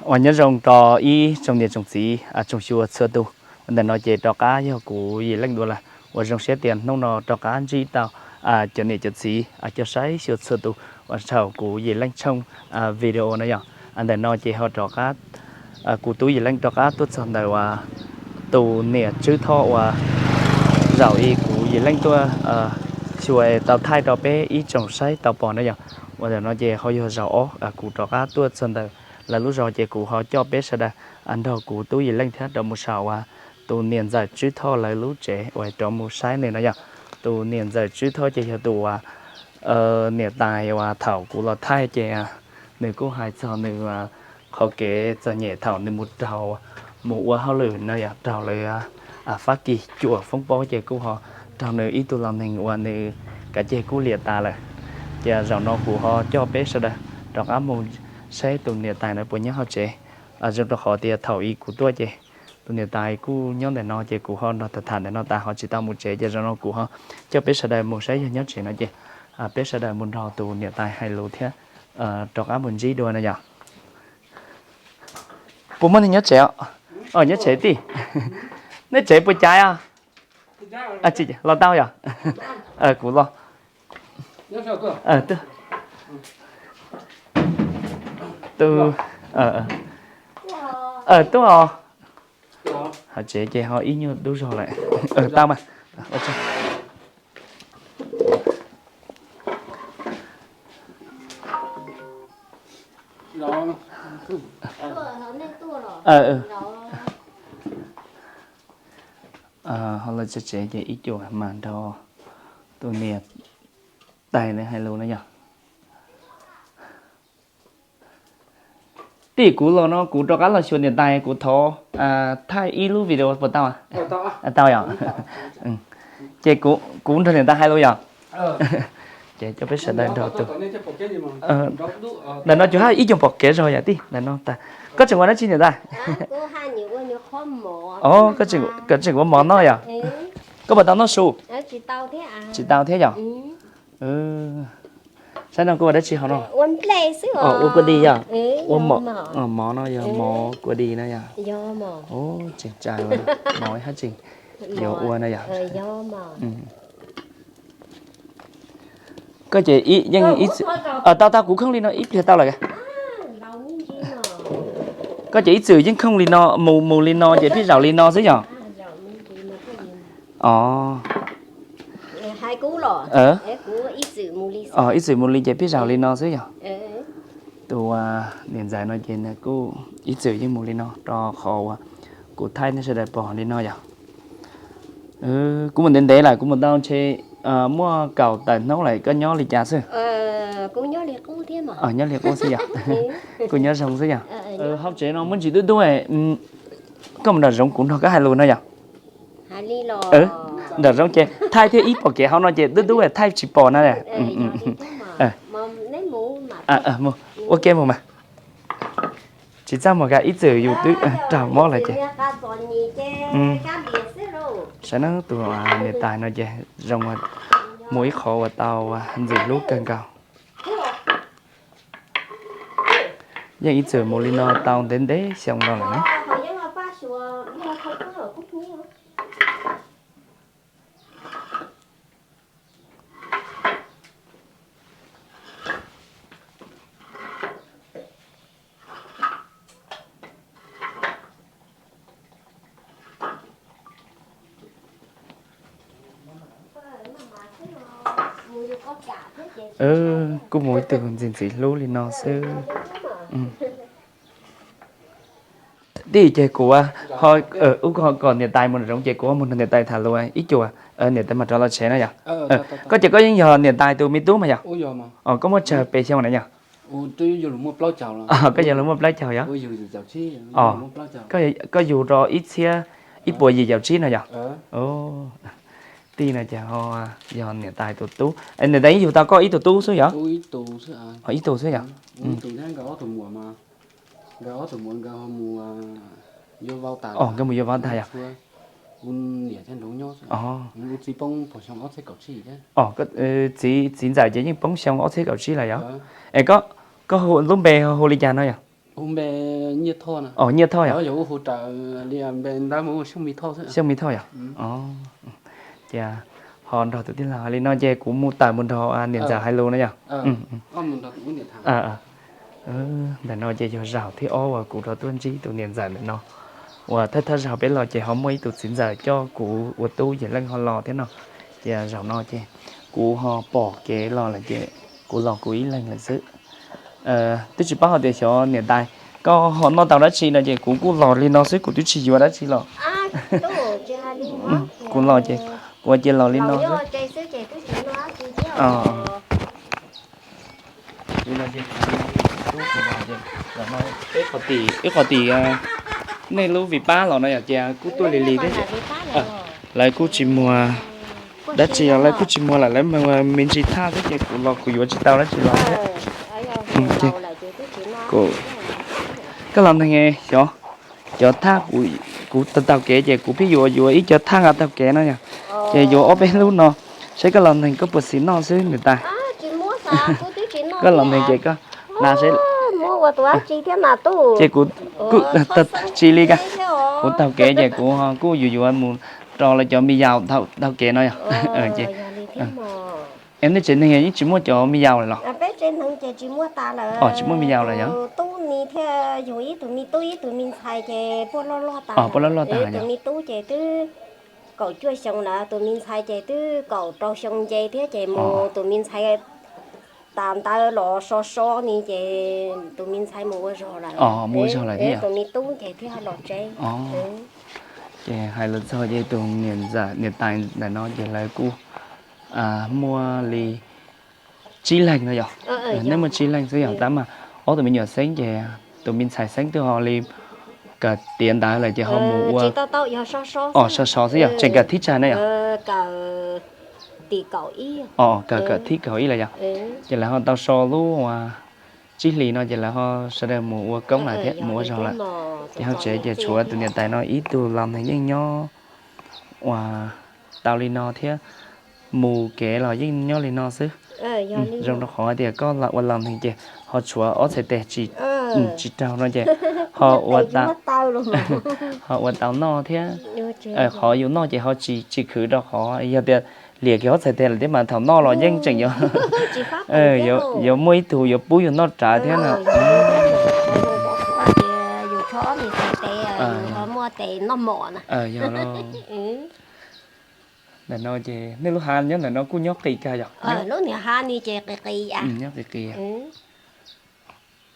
Uas nyob zoo rau ib tsoom niam tsoom txiv tsoom xyuas txhua tus. Ntawm no ces rov qab yog kuv Yim Leej dua lawm. Uas zoo siab tias hnub no rov qab ntsib tau cov niam cov txiv cov saib xyuas txhua tus uas thaum kuv Yim Leej tshooj video no yom. Ntawm no ces ho rov qab, kuv tub Yim Leej rov qab tuaj txog ntawm uas tus niam Tswb Thoj uas zaum ib kuv Yim Leej tuaj xyuas tau thaij rau peb ib tsoom saib tau pom na yom. Uas ntawm no ces ho yog zaum ob kuv rov qab tuaj txog ntawm lawv lub zos ces kuv ho coj peb sawv daws nrog kuv tub Yim Leej thiab rov mus saum uas tus niam ntxawm Tswb Thoj lawv lub tsev uas rov mus saib nws no yom. Tus niam ntxawm Tswb Thoj ces yog tus uas niam tais uas thaum kuv los thaij ces nws kuj hais txog nws qhov kev txom nyem thaum nws mus raug, mus ua hauj lwm no yog raug lawv Fab Kis cuam foob pob ces kuj ho raug nws ib tug los neeg uas nws kav ceg kuj liam tas lawm. Ces zaum no kuv ho coj peb sawv daws rov qab mus saib tus niam tais no puas nyob hauv tsev. Zoo rau qhov tias thaum ub kuv tuaj ces tus niam tais kuj nyob ntawm no ces kuv ho nrog tham tham ntawm no tas ho tsis tau mus tsev ces zaum no kuv ho coj peb sawv daws mus saib yog nyob tsev no ces peb sawv daws mus nrog tus niam tais hais lus thiab rov qab mus ntsib dua no yom. Puas muaj neeg nyob tsev os? Nyob tsev tij. Nej tsev puas caiv os? Los tau yom? Kuv los. Tuaj os. Hauv tsev ces ho ib nyuag dub zog lawm. Tau mas. Ho los tsev ces ib cuam mas nrog tus niam tais hais lus no yom. Tij, kuv los no kuv rov qab los xyuas niam tais, kuv thov thaij ib lub video puas tau? Tau yom. Ces kuv nrog niam tais hais lus yom. Ces coj peb sawv daws nrog tus, ntawm no cuag ib cuag pom kev zog yom tij. Ntawm no tas, koj tseem ua dab tsi niam tais? Koj tseem ua mov no yom? Koj puas tau noj su? Tsis tau thiab yom. Saib no koj ua dab tsi hauv no? Ua kua dis yom. Ua mov no yog mov kua dis no yom. Tseem tsai mov hab tseem yuav ua no yom. Koj ces yeej, tau tau kuv khooj li no ib pliag tau lawm. Koj ces ib txwm yeej khooj li no mus mus li no ces pheej zaum li no xwb yom. Os, ib txwm mus li ces pheej zaum li no xwb yom. Tus niam ntxawm no ces nws kuj ib txwm yeej mus li no rau qhov uas kuv thaij nej sawv daws pom li no yom. Kuv mus ntev ntev lawm, kuv mus tau ntshe muaj kaum tawm hnub lawm. Koj nyob li cas xwb? Nyob li qub xwb yom. Kuj nyob zoo xwb yom. Hauv tsev no muaj ntsis dub dub. Koj mus nram zoov kuv nrog koj hais lus no yom. Nram zoov ces thaij thiab ib pom kev hauv no ces dub dub thaij tsis pom na. Ua ke mus mas. Tsis txaj muag, ib txwm yus twb raug mob lawm ces. Saib na, tus niam tais no ces zoo mus ib qho uas tau ntxim hlub kawg nkaus. Yeej ib txwm mus li no tau ntev ntev xyoo no lawm na. Kuj mus ib tug ntxim ntxim hlub li no xwb. Tij, ces kuv ho, ub, kom niam tais mus nram zoov ces kuv ho mus nrog niam tais tham lus ib cuag, niam tais mam rov los tsev na yom. Koj ces koj yeej yog niam tais tus me tub mas yom? Koj muaj tsawg pes xyoo na yom? Koj yog los muaj plaub caug yom? Koj yug rau ib txhiab ib puas yim caum tsib no yom? Tij no ces ho yog niam tais tus tub. Niam tais yeej yug tau koj ib tug tub xwb yom? Ib tug xwb yom? Nkawd mus yuav vauv tag yom? Txiv ntxawm ces yeej poob xyoo ob txhiab kaum tsib lawm yom? Es koj lub npe hu li cas no yom? Nyiaj Thoj yog, Xyooj Me Thoj yog. Ces ho nrog tus tij laug hais li no ces kuv mus tawm mus nrog niam ntxawm hais lus no yog. Ntawm no ces yog zaum thib ob uas kuv rov tuaj ntsib tus niam ntxawm ntawm no. Uas thawj thawj zaug peb los ces ho muaj ib tug txiv ntxawm coj kuv ua tub ces leej ho los thiab no. Ces zaum no ces kuv ho pom kev los lawm ces kuv los kuv ib leeg lawm xwb. Twb tsis paub hais tias xyov niam tais koj ho noj tau dab tsi no ces kuv kuj los li no xwb, kuv twb tsis yuav dab tsi los. Kuv los ces kuv ua cia los li no xwb. Ib qhov tim, ib qhov tim nej lub vim pab los no yom, ces kuj tuaj lig lig thiab. Lawv kuj tsis muag dab tsi os, lawv kuj tsis muag lawm, lawv muag me ntsis thaj xwb ces kuv los kuv yuav tsis tau dab tsi los thiab. Koj los neeg xyov, cov thaj kuv taug kev ces kuv pheej yuav yuav ib co thaj nqa taug kev no yog, ces yuav ob peb lub no, saib koj los neeg koj puas xis noj xwb niam tais. Koj los neeg ces koj na seb. Ces kuv tsis li ka, kuv taug kev ces kuv kuj yuav yuav mus rau lawv cov me yaus taug kev no yog. Es nej tsev neeg yeej tsis muaj cov me yaus lawm los? Tsis muaj me yaus lawm yog. Puab loj loj tag yog. Tus me tub ces twb kaum cuaj xyoo lawm, tus me ntxhais ces twb kaum rau xyoo nce thiab ces mus tus me ntxhais tas ntawd los so so ni ces tus me ntxhais mus ua zog lawm. Mus ua zog lawm thiab, tus me tub ces thiaj los tsev. Ces hais los txog ces tus niam tais ntawm no ces lawv kuj muaj li tsib leeg no yog. Nej muaj tsib leeg xwb yog, tab mas ob tug me nyuam xeeb ces tus me ntxhais xeeb twb ho li kawm tiav ntawd lawm ces ho mus ua, o, so so xwb yog, tseem kawm thib tsawg ne yog? Kawm kawm thib kaum ib lawm yog. Ces lawv ho tau so lub uas tsib hlis no ces lawv ho sawv daws mus ua koob lawm thiab mus ua zog lawm. Ces hauv tsev ces tshuav tus niam tais no ib tug los nws yeej nyob uas tau li no thiab, mus kev los yeej nyob li no xwb. Zoo rau qhov hais tias koj ua los nws ces ho tshuav ob txhais tes tsis raug no ces ho ua tau noj thiab. Qhov yus noj ces ho tsis khwv rau qhov yog tias liam kiag ob txhais tes lawm thiab mas thaum noj los yeej tseem yuav muaj ib tug yuav pub yus noj rawv thiab na. Yog ntawm no ces nej lub hav nyob ntawm no kuj nyob qis kag yog? Nyob qis qis.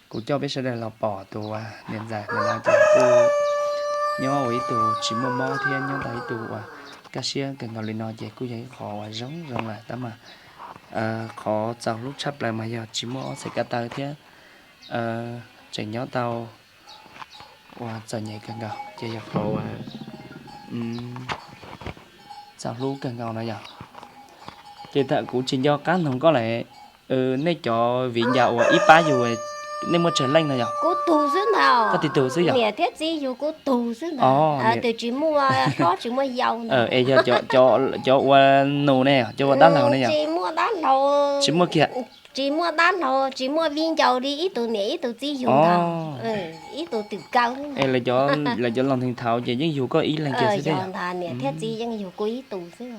Kuv coj peb sawv daws los pom tus niam ntxawm ntawm no ces kuj nyob ua ib tug tsis muaj mob thiab nyob tau ib tug uas kaj siab kawg nkaus li no ces kuj yog ib qho uas zoo zoo lawm tab mas qhov txaus hlub tshaj plaws mas yog tsis muaj ob txhais ko taw thiab tseem nyob tau uas txom nyem kawg nkaus ces yog qhov uas txaus hlub kawg nkaus no yog. Ces thaum kuv tsis nco qab noog koj lawm, nej cov viv ncaus uas ib pab yug, nej muaj tsawg leej no yog? Kuv tug xwb ntag. Koj tib tug xwb yog? Niam thiab txiv yug kuv tug xwb ntag. Tus tsis muaj hlob tsis muaj yau ntag. Es yog cov ua nus ne, cov ua dab laug ne yog? Tsis muaj kiag. Tsis muaj dab laug, tsis muaj viv ncaus li, ib tug niam ib tug txiv yug ntag. Ib tug twm kawg. Lawv cov laus neeg thaud ces yeej yug koj ib leeg kiag xwb thiab yog? Ntag, niam thiab txiv yeej yug kuv ib tug xwb.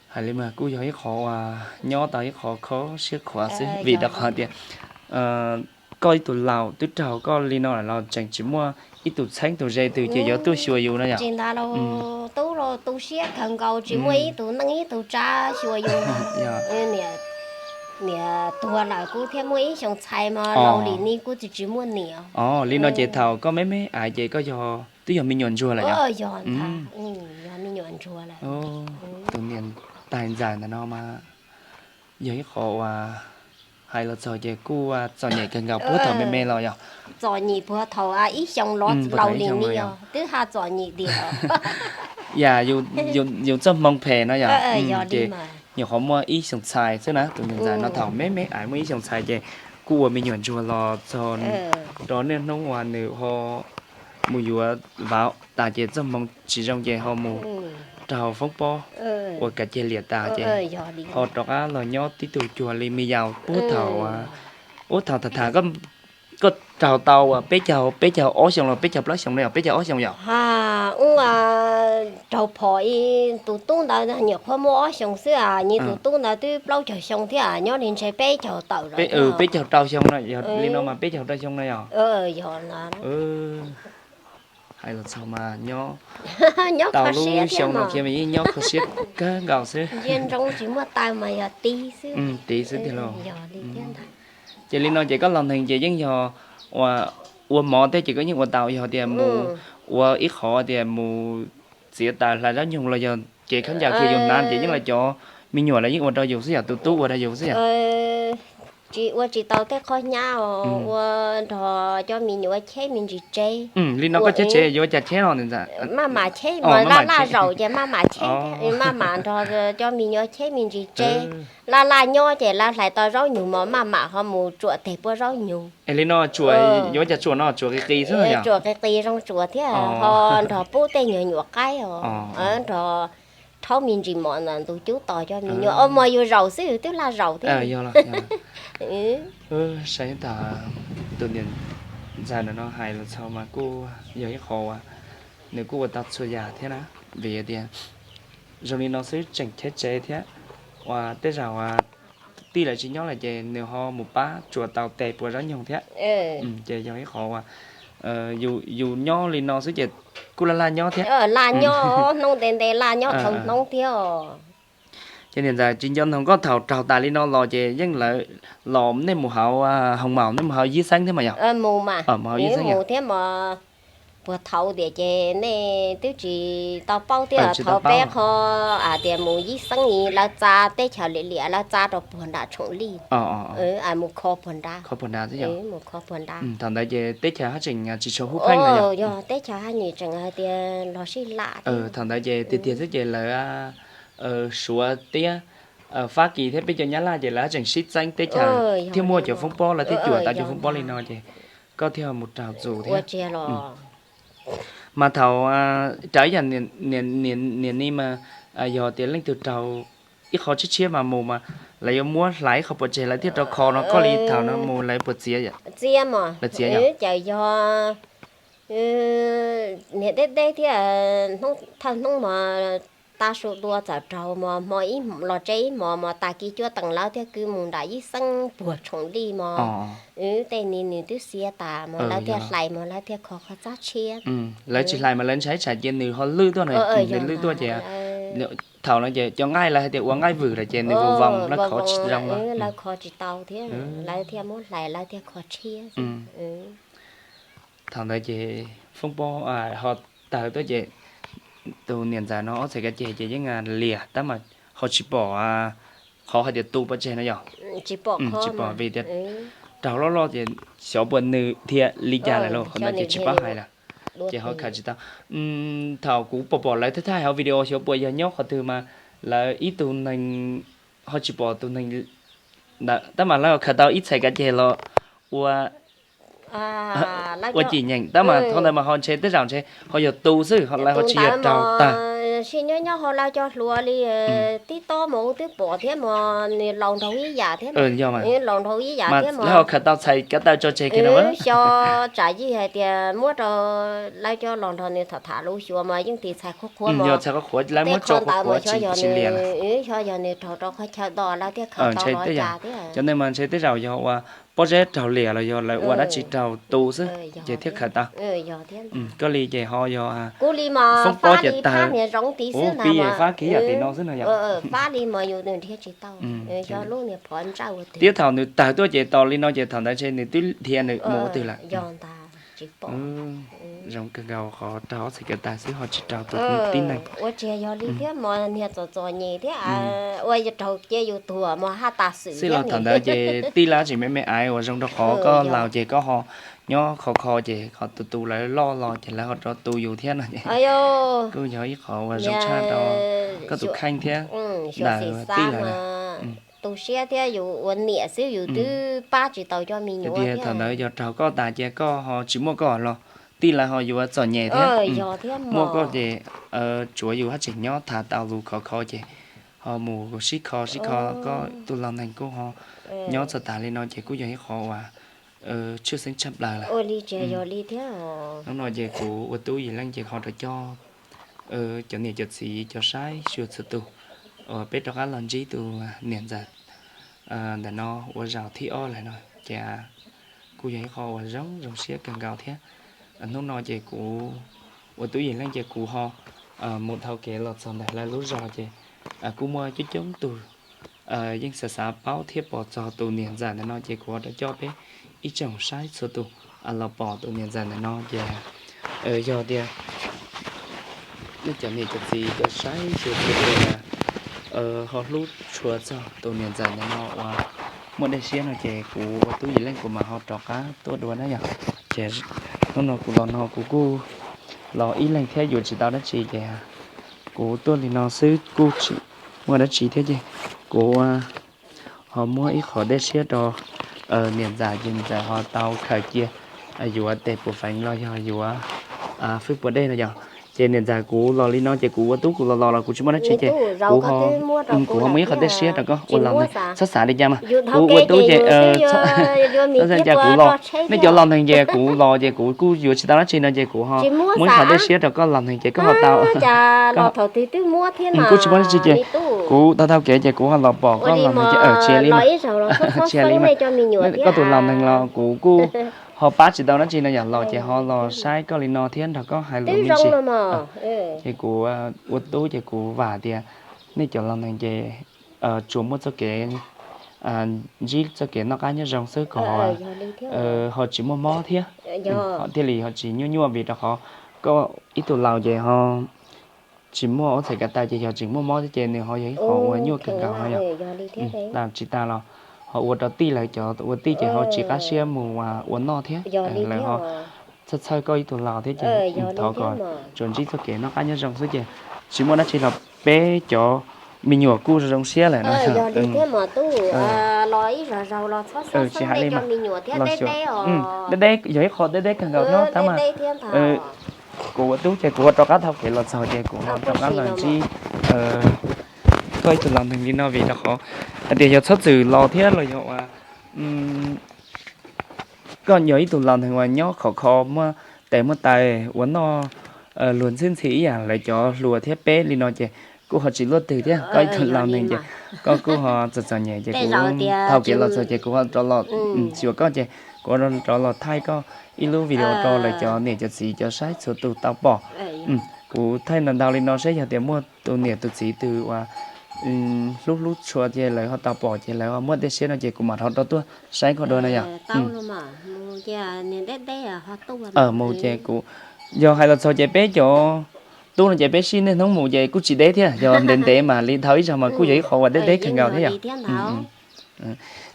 Hais li mas kuj yog ib qho uas nyob tau ib qho kho siab khuav xwb vim rau qhov tias koj ib tug laus twb raug koj li no lawm los tseem tsis muaj ib tug txheeb tus ze twg ces yuav tuaj xyuas yus no yog? Tsis ntag lauj, tub los tu siab kawg nkaus tsis muaj ib tug neej ib tug tsav xyuas yus. Niam tuag lawm kuv thiaj muaj ib xyoos txhais mas laus li ni kuv tsis tsis muaj niam. Li no ces thaum koj me me ais ces koj yog twb yog me nyuam ntsuag lawm yog? Yog ntag, yog me nyuam ntsuag lawm. Tus niam tais ntxawm ntawm no mas yog ib qho uas hais los txog ces kuj txom nyem kawg nkaus puag thaum me me los yog? Txom nyem puag thaum ib xyoos los laus li ni yog twb ha txom nyem tiag. Yam yus txoj hmoo phem no yog? Ces nyuam qhuav muaj ib xyoos txhais xwb na, tus niam ntxawm no thaum me me ais muaj ib xyoos txhais ces kuj ua me nyuam ntsuag los txog rau niaj hnub uas nws ho mus yuav vauv tas ces txoj hmoo tsis zoo ces ho mus raug foob pob ua kav ceg liam tas ces ho rov qab los nyob tib tug cuag li me yaus puag thaum, ub thaum tham tham koj Koj raug tau peb caug, peb caug ob xyoo los peb caug plaub xyoo no yog? Peb caug ob xyoo yog? Raug phom tus tub ntawd nyuam qhuav muaj ob xyoos xwb, nws tus tub ntawd twb plaub caug xyoo thiab, nyob li ntshe peb caug tawm lawm. Peb caug rau xyoo no yog? Li no mas peb caug rau xyoo no yog? Hais los txog mas nyob tau lub xyoo no kiag mas yeej nyob kho siab kawg nkaus xwb. Tiv xwb tiag los. Ces li no ces koj los neeg ces yeej yog ua mov tej ces koj yeej ua tau, yog tias mus ua ib qhov tias mus txiav taws hlais zaub nyoog los yog ces khaub ncaws kiag yus hnav ces yeej los cov me nyuam los yeej ua rau yus xwb yog? Tus tub ua rau yus xwb yog? Tsis ua tsis tau tej qhov nyab os, ua nrog cov me nyuam cheb me ntsis tseg. Li no koj cheb tseg yuav cas cheb no? Maj mam cheb, laj laj zaum ces maj mam cheb, maj mam nrog cov me nyuam cheb me ntsis tseg. Laj laj nyob ces lawv hlais tau zaub nyug mos maj mam ho mus tsuam teg puas zaub nyug. Li no tsuam yuav cas tsuam no tsuam qis qis xwb? Tsuam qis qis zoo tsuam thiab ho nrog pub tej nyuag nyuam qaib os, nrog rhaub me ntsis mos ntawm ntug cub tos cov me nyuam ua mos yus zaum xwb twb laj zaum thiab. Saib tas tus niam ntxawm no hais los txog mas kuj yog ib qho uas nws kuj ua tau txhua yam thiab na, vim tias zoo li no xwb tseem cheb tsev thiab, uas tej zaum tij lawv tsis nyob lawm ces nws ho mus pab tsuas tau tes puas zaub nyoog thiab. Ces yog ib qho uas yus nyob li no xwb ces kuj laj laj nyob thiab. Laj nyob hnub ntev ntev laj nyob dhau hnub thiab. Ces niam ntxawm tsis nco ntsoov koj thaum raug tas li no los ces yeej lawv los nej mus hauv hoo maum, nej mus hauv yib xeeb thiab mas yog? Mus hauv yib xeeb thiab mas puag thaum tiam ces nej twb tsis tau paub thiab, thaum peb qho tias mus yib xeeb lawv txa teb chaws liam liam lawv txa rau puag nram Tshoom Lij, mus kho puag nrad, mus kho puag nrad. Thaum ntawd ces teb chaws haj tseem tsis tshua hub pheej, yog teb chaws haj tseem hais tias los sib lam. Thaum ntawd ces tiag tiag xwb ces lawv Suav thiab Fab Kis thiab peb cov Nyab Laj ces lawv haj tseem sib txeeb teb chaws thiab muaj cov foob pob, lawv thiaj cuam tau cov foob pob li no ces koj thiaj mus raug txus thiab. Mas thaum raws ib yam niam ni mas yog tias leej twg raug ib qho tshiab tshiab mas mus mas lawv yuav muab hlais ib qho puas tseg lawv thiaj rau kho no, koj li thaum no mus lawv puas txiav? Lawv txiav yog? Ces yog niam deb deb thiab, thawj hnub mas tav su tua txawm raug mas hmo ib los tsev ib hmos mas tag kis cuab teem lawv thiaj kwv mus nram yib xeeb puag Tshoom Lij mas wb tej ni nws twb xiav tas mas lawv thiaj hlais mas lawv thiaj kho qhov txaj tshiab. Lawv tsis hlais mas lawv ntshai tsam cia nws ho lwj tuaj no, nws lwj tuaj ces thaum no ces cov nqaij lawv hais tias ua nqaij vwm lawm ces nws vos voos lawv kho tsis zoo no. Lawv kho tsis tau thiab lawv thiaj muab hlais lawv thiaj kho tshiab. Thaum ntawd ces foob pob ho tawg tuaj ces tus niam ntxawm no ob txhais kav ceg ces yeej liam tab mas ho tsis pom qhov hais tias tu puas tseg no yog? Tsis pom vim tias raug loj loj ces xyov puas nws thiab li cas lawm los qhov ntawd ces tsis paub hais lawm. Ces ho khaws tsis tau. Thaum kuv pom pom lawv thaij thaij hauv video xyov puas yog nyob qhov twg mas lawv ib tug neeg ho tsis pom tus neeg ntawd tab mas lawv ho khaws tau ib txhais kav ceg los ua ua cim nyeem tab mas thaum ntawd mas ho ntshe tej zaum ntshe ho yog tu xwb, lawv ho tsis yog raug tag. Sib nyob nyob ho lawv cov hluas li tib tob mas twb pom thiab mas nws laus nraug ib yam thiab, laus nraug ib yam thiab mas lawv ho khaws tau txhais kav taw tso tseg kiag no. Xyov tsam yij hais tias muab rau lawv cov los nrog nws tham tham lus xyuas mas yeej tis txhais qhuav qhuav mas yog txhais qhuav qhuav lawv muab tso qhuav qhuav tsis lim li. Xyov yog nws raug rau qhov chaw do lawv thiaj khaws tau los cas thiab. Cov neeg mas ntshe tej zaum yog ua pob zeb raug liam los yog lawv ua dab tsi raug tu xwb ces thiaj khaws tau. Koj li ces ho yog kuv li mas foob pob ces tawg, ua pib fab kiv yam tim no xwb no yog. Fab li mas yus nrhiav tsis tau, xyov lub niag phom ntsaj ua twg. Thiab thaum nws tawg tuaj ces tos li no ces thaum ntawd ntshe nws twb dhia nws mus ua twg lawm. Zoo kawg nkaus qhov raug ob txhais kav taw xwb ho tsis raug tus tib neeg. Ua tsis yog li thiab mas niag txom txom nyem thiab, ua raug cia yus tuag mas haj tas xwm xwb los. Thaum ntawd ces tij laug tseem me me aiv uas zoo rau qhov koj laus ces koj ho nyob kho kho ces qhov tus tus lawv loj los ces lawv ho rov tu yus thiab no ces kuj yog ib qhov uas zoo tshaj rau koj tus kheej thiab ntawm tij laug. Tu siab thiab yus ua niam xwb yus twb pab tsis tau cov me nyuam. Tiag thaum ntawd yog raug koj tas ces koj ho tsis muaj koj los tij laug ho yuav txom nyem thiab. Muaj koj ces tsuav yus haj tseem nyob tham tau lus khov kho ces ho mus sib kho sib kho, koj tus laus neeg kuj ho nyob txog tas li no ces kuj yog ib qhov uas tshwj xeeb tshaj plaws lawm. Hnub no ces kuv ua tub Yim Leej ces ho rov coj cov niam cov txiv cov saib xyuas txhua tus, peb rov qab los ntsib tus niam ntxawm ntawm no ua zaum thib ob lawm no ces kuj yog ib qho uas zoo zoo siab kawg nkaus thiab. Hnub no ces kuv ua tub Yim Leej ces kuv ho mus dhau kev los txog ntawm lawv lub zos ces kuj muaj coob coob tus yeej xav xav paub thiab pom txog tus niam ntxawm ntawm no ces kuv ho rov coj peb ib tsoom saib txhua tus los pom tus niam ntxawm ntawm no ces yog tias nej cov niam cov txiv cov saib xyuas txhua tus ho hlub tshua txog tus niam ntxawm ntawm no uas muaj dej siab no ces kuv ua tub Yim Leej kuv mam ho rov qab tuaj dua na yom. Ces hnub no kuv los no kuv kuj los ib leeg thiab yuav tsis tau dab tsi ces kuv tuaj li no xwb kuj tsis muaj dab tsi thiab ces kuv ho muab ib qho dej siab rau niam ntxawm ces niam ntxawm ho tau khaws cia yuav tes puas feev los yog yuav fwj puas dej no yom. Ces niam ntxawm kuv los li no ces kuv ua tub kuv los los los kuv tsis muaj dab tsi ces kuv ho, kuv ho muaj ib qho dej siab rau koj ua laus neeg txhob xav li cas mas kuv ua tub ces cas kuv los, nej cov laus neeg ces kuv los ces kuv kuj yuav tsis tau dab tsi no ces kuv ho muaj ib qho dej siab rau koj laus neeg ces koj ho tau, kuj tsis muaj dab tsi ces kuv tau taug kev ces kuv ho los pom koj laus neeg ces tsis li, tsis li mas koj tus laus neeg los kuv kuj ho pab tsis tau dab tsi no yom, los ces ho los saib koj li no thiab nrog koj hais lus me ntsis. Ces kuv ua tub ces kuv vam tias nej cov laus neeg ces tsuas muaj txoj kev ntsib txoj kev noj qab nyob zoo xwb kom ho tsis muaj mob thiab, ho thiaj li ho tsis nyuaj nyuaj vim rau qhov koj ib tug laus ces ho tsis muaj ob txhais kav taw ces yog tseem muaj mob thiab ces nws ho yog ib qho uas nyuaj kawg nkaus no yom. Tsis tas los ho ua rau tij lawv cov ua tij ces ho tsis qab siab mus ua noj thiab, lawv ho txhawj txhawj koj ib tug laus thiab ces thov kom tsuas ntsib txoj kev noj qab nyob zoo xwb ces tsis muaj dab tsi los peb cov me nyuam kuj zoo siab lawm no. Tsis hais li mas los xyuas deb deb, yog ib qho deb deb kawg nkaus thiab tab mas kuv ua tub ces kuv ua rov qab taug kev los txog ces kuv ho rov qab los ntsib koj ib tug laus neeg li no vim rau qhov hais tias yog txhob txwm los thiab los yog ua koj yog ib tug laus neeg uas nyob khov kho muaj tes muaj taw ua noj luag ntxhwb ntxhi ib yam lawv cov hluas thiab peb li no ces kuj ho tsis luaj twg thiab. Koj ib tug laus neeg ces koj kuj ho txom txom nyem ces kuv taug kev los txog ces kuv ho rov los xyuas koj ces kuv rov los thaij koj ib lub video rau lawv cov niam cov txiv cov saib txhua tus tau pom. Kuv thaij ntau ntau li no saib yog tias muaj tus niam tus txiv twg uas hlub hlub tshua ces lawv ho tau pom ces lawv ho muaj dej siab no ces kuv mam rov rau tuaj saib koj dua na yom. Mus ces kuv, yog hais los txog ces peb cov tub no ces peb sib niaj hnub mus ces kuj tsis deb thiab, yog ntev ntev mas li dhau ib zaug mas kuj yog ib qho uas deb deb kawg nkaus thiab yom.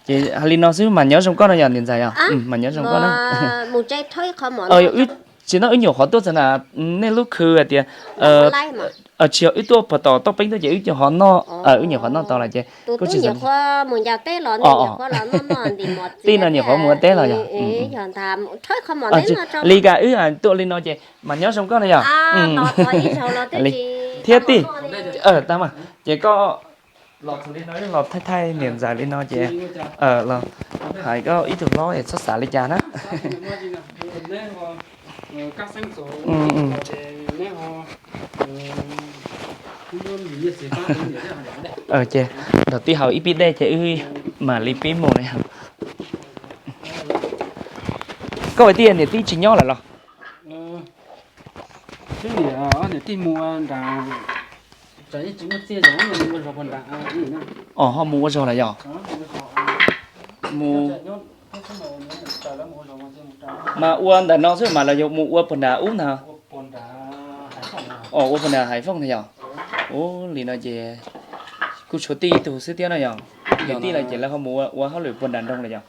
Ces hais li no xwb mas nyob zoo koj no yom niam ntxawm yom, mas nyob zoo koj na. Tsis no wb nyuam qhuav tuaj txog na, nej lub khw hais tias tsis yog wb tuaj puag tom Toj Peeb tuaj ces wb nyuam qhuav noj, wb nyuam qhuav noj tau lawm ces kuj tsis tij no nyuam qhuav mus ua teb los yog li cas wb tuaj li no ces mas nyob zoo koj na yom. Thiab tij, tag mas ces koj los txog li no los thaij thaij niam ntxawm li no ces los hais koj ib tug hlob es txhob xav li cas na. Ces nrog tij haus ib pib dej ces wb mam li pib mus na. Koj ua tij niam tij tsis nyob lawm los? Ho mus ua zog lawm yom? Mus, mas ua ntawm no xwb mas los yog mus ua puag nram ub ntag? Ua puag nram Haiv Fooj ntag yom? Ua li no ces kuj tshuav tij ib tug xwb thiab no yom? Yog tij lawm ces lawv ho mus ua hauj lwm puag nram nroog lawm yom?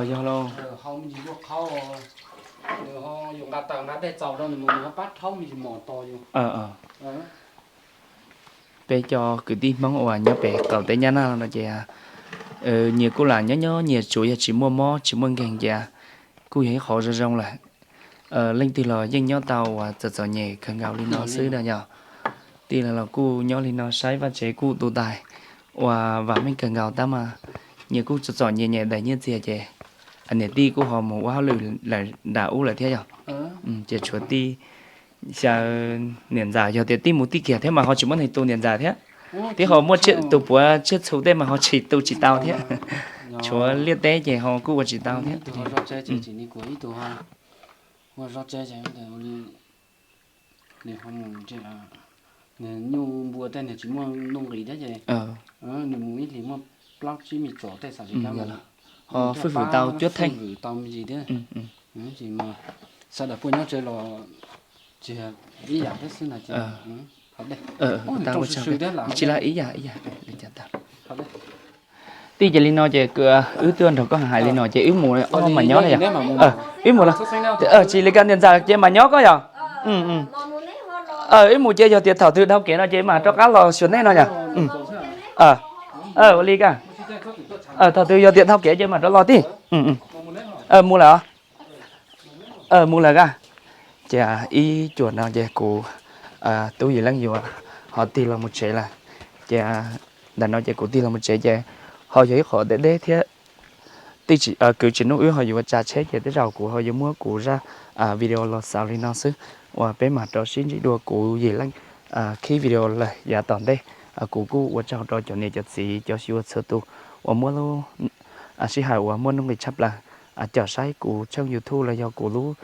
Yog lauj. Peb cov kwv tij Hmoob uas nyob pem qaum teb Nyab Laj no ces Nyias kuj lam nyob nyob nyias, tsuav yog tsis muaj mob tsis muaj nkeeg ces kuj yog ib qhov zoo zoo lawm. Leej twg los yeej nyob tau uas txom txom nyem kawg nkaus li no xwb na yog. Tij laug los kuj nyob li no saib vaj tsev kuj tu tais uas vam meej kawg nkaus tab mas nyias kuj txom txom nyem nyem daim nyiaj txiag ces niam tij kuj ho mus ua hauj lwm lawm nram ub lawm thiab yog. Ces tshuav tij xyaw niam ntxawm, yog tias tij mus tij kiag thiab mas ho tsis muaj neeg tu niam ntxawm thiab. Tij ho muaj tus puav tsiaj txhu tej mas ho tsis tu tsis tau thiab. Tshuav liaj teb ces ho kuj ua tsis tau thiab. Nyuj npua tej nws tsis muaj nuj nqis thiab ces nws mus ib hlis muaj plaub tsib me tsom tej xav li ho fwj fwm tau cuab theej tau me ntsis thiab. Sawv daws puas nyob tsev los tsis ib yam thiab xwb na. Tsis la ib yam ib yam. Tij ces li no ces wb tuaj nrog koj hais li no ces wb mus ob mas nyob na yog. Wb mus los tsis li ka niam ntxawm ces mas nyob koj yog. Wb mus ces yog tias thaum twg dhau kev no ces mam rov qab los xyuas nej no yog. Ua li ka. Thaum twg yog tias dhau kev ces mam rov los tij. Mus lawm. Mus lawm ka. Ces ib cuam no ces kuv tub Yim Leej yuav ho tig los mus tsev lawm. Ces ntawm no ces kuv tig los mus tsev ces ho yog ib qhov deb deb thiab. Kwv Tsim Nuj wb ho yuav tsa tsheb ces tej zaum kuv ho yuav muab kuv zaj video los xaus li no xwb, uas peb mam rov sib ntsib dua kuv Yim Leej khib video lawm yav tom ntej. Kuv kuj ua tsaug rau cov niam cov txiv cov xyuas txhua tus uas muab lub sij hawm uas muaj nuj nqis tshaj plaws coj saib kuv tshooj YouTube los yog kuv lub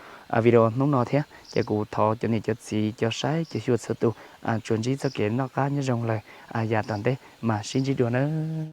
video hnub no thiab. Ces kuv thov cov niam cov txiv cov saib cov xyuas txhua tus tsuas ntsib txoj kev noj qab nyob zoo lawm yav tom ntej mas sib ntsib dua nawb.